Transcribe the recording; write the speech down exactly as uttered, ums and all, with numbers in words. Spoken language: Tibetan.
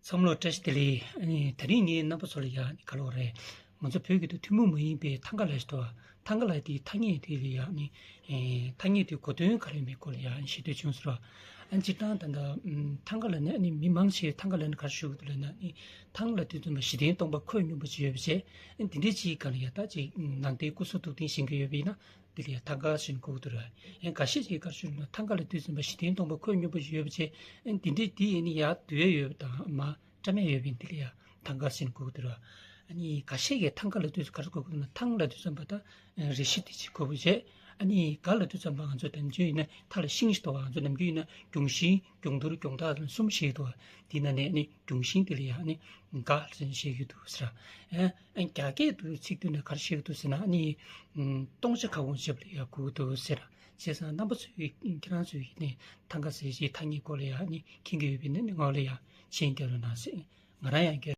ཚང་མ་ལ་བཀྲ་ཤིས་བདེ་ལེགས། ཨ་ནི་དེ་རིང་ངས་རྣམ་པ་ཚོ་ལ་ཡ་ནི་ག་ལབ་དགོས་རེད། ང་ཚོ་བོད་སྐད་དུ་ཐུན་མོང་མ་ཡིན་པའི་ཐང་ག་ལབ་ཞིག་འདུག་བ། ཐང་ག་ལབ་དེའི་ཐ་སྙད་དེ་ལ་ཡ་ནི་ཨེ་ཐ་སྙད་དེའི་གོ་དོན་ག་རེ་ཡིན་མིན་སྐོར་ལ་ཡ་ཞུ་འདོད་བྱུང་ཟེར་བ། ཨ་ནི་སྤྱིར་བཏང་ད་ལྟ་ཨམ་ཐང་ག་ལབ་ན་ཨ་ནི་མི་མང་ཆེ་བས་ཐང་ག་ལབ་ན་ག་རེ་ཞུ་གི་འདུག་ལབ་ན། ཨ་ནི་ཐང་ལབ་དུས་ཙམ་པ་གཞི་རྟེན་སྟོང་པ་ཁོད་སྙོམས་པོ་ཅིག་ཡོད་པ་བྱས། ཨ་ནི་དེ་འདྲའི་ཅིག་སྒང་ལ་ཡ་ད་ཅིག་ནང་བསྟན་སྐུ་གསུང་ཐུགས་རྟེན་བཞེངས་ཀྱི་ཡོད་པ་ཡིན་ན། དེ་ལ་ཡ་ཐང་ག་ཟེར་ནས་གོ་གི་འདུག་ར། ཡང་འགའ་ཤས་ཀྱིས་ག་རེ་ཞུ་ན། ཐང་ག་ལབ་དུས་ཙམ་པ་གཞི་རྟེན་སྟོང་པ་ཁོད་སྙོམས་པོ་ཞིག་ཡོད་པ་བྱས། ཨ་ནི་དེ་འདྲའི་དེ་ཡིན་ན་ཡ་འདུལ་ཡ་ཡོད་པ་དང་མ་བཀྲམ་ཡ་ཡོད་པ་ཡིན། དེ་ལ་ཡ་ཐང་ག་ཟེར་ནས་གོ་གི་འདུག་ར། ཨ་ནི་འགའ་ཤས་ཀྱིས་ཐང་ག་ལབ་དུས་ག་རེ་གོ་གི་འདུག་ན། ཐང་ལབ་དུས་ཙམ་པ་ད་རི་ཤི་དེ་ཅིག་གོ་བ་བྱས། ཨ་ནི་ག་ལབ་དུས་ཙམ་པ་ང་ཚོ་དམ་ཆོས་ཡིན་ན་མཐའ་ལ་ཤིང་ཞིག་འདུག་བ། ང་ཚོ་ནམ་རྒྱུན་ཡིན་ན་གྱོང་ཤིང་། གྱོང་ཐུར། གྱོང་ཐག་ལ་གསུམ་བཤད་ཀྱི་འདུག་བ། དེའི་ནང་ནས་ཨ་ནི་གྱོང་ཤིང་དེ་ལ་ཡ་ཨ་ནི་ག་ཟེར་ནས་བཤད་ཀྱི་འདུག་ཟེར། ཨ་ཨ་རྒྱ་སྐད་དུ་ཚིག་དོན་ནས་ག་རེ་བཤད་ཀྱི་འདུག་ཟེར་ན། ཨ་ནི་ཨམ་སྟོང་ཆ་ཁ་སྐོང་བྱེད་པ་ལ་ཡ་གོ་གི་འདུག་ཟེར། བྱས་ཙང་རྣམ་པ་ཚོས་ཁྱེད་རང་ཚོས་ནི་ཐང་ག་ཟེར་ཞིག་ཐ་སྙད་སྐོར་ལ་ཡ་ཨ་ནི་མཁྱེན་གྱི་ཡོད་པ་ཡིན་ན་ནི་ངོ་ལ་ཡ་མཆན་རྒྱག་རོགས་གནང་ཟེར། ང་རང་ཡང་རྒྱག